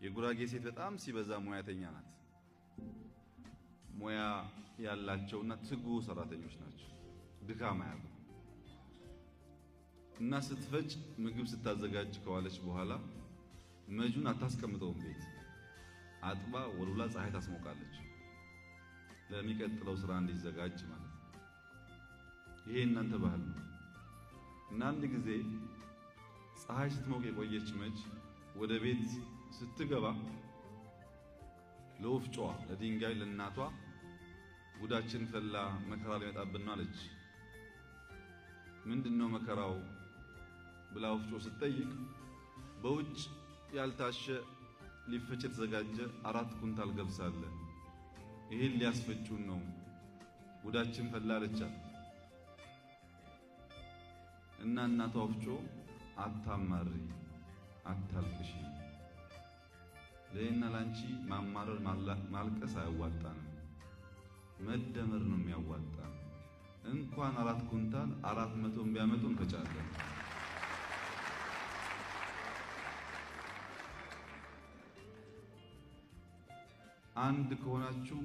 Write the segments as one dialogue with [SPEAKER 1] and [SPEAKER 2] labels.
[SPEAKER 1] የጉራጌ ሴት በጣም ሲበዛ ሙያተኛ ናት። ሙያ ያላቸውና ትጉ ሰራተኞች ናቸው። ድካም አያውቁም። እና ስትፈጭ ምግብ ስታዘጋጅ ከዋለች በኋላ መጁን አታስቀምጠውም። ቤት አጥባ ወልውላ ፀሐይ ታስሞቃለች፣ ለሚቀጥለው ስራ እንዲዘጋጅ ማለት ነው። ይሄ እናንተ ባህል ነው። እና አንድ ጊዜ ፀሐይ ስትሞቅ የቆየች መጅ ወደ ቤት ስትገባ ለወፍጮዋ ለድንጋይ ለእናቷ ጉዳችን ፈላ፣ መከራ ሊመጣብን ነው አለች። ምንድነው መከራው ብላ ወፍጮ ስትጠይቅ በውጭ ያልታሸ ሊፈጭ የተዘጋጀ 4 ኩንታል ገብስ አለ፣ ይሄን ሊያስፈጩን ነው፣ ጉዳችን ፈላ አለቻት። እና እናቷ ወፍጮ አታማሪ፣ አታልቅሺ፣ ለእኔና ላንቺ ማማረር ማልቀስ አያዋጣንም፣ መደመር ነው የሚያዋጣን። እንኳን 4 ኩንታል 400 ቢያመጡ እንፈጫለን። አንድ ከሆናችሁ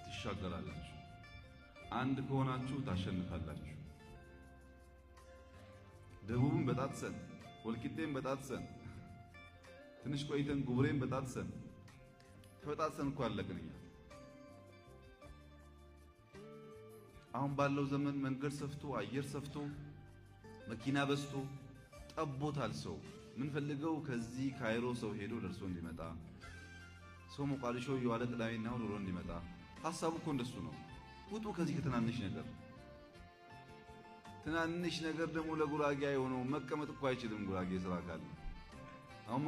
[SPEAKER 1] ትሻገራላችሁ። አንድ ከሆናችሁ ታሸንፋላችሁ። ደቡብን በጣጥሰን፣ ወልቂጤን በጣጥሰን፣ ትንሽ ቆይተን ጉብሬን በጣጥሰን ተበጣጥሰን እኮ አለቅን እኛ። አሁን ባለው ዘመን መንገድ ሰፍቶ አየር ሰፍቶ መኪና በዝቶ ጠቦታል። ሰው ምን ፈልገው ከዚህ ካይሮ ሰው ሄዶ ደርሶ እንዲመጣ፣ ሰው ሞቃዲሾ የዋለ ቅዳሜና እሑድ ውሎ እንዲመጣ ሐሳቡ እኮ እንደሱ ነው። ውጡ ከዚህ ከትናንሽ ነገር። ትናንሽ ነገር ደግሞ ለጉራጌ የሆነው መቀመጥ እኮ አይችልም። ጉራጌ ስራ ካለ አሁን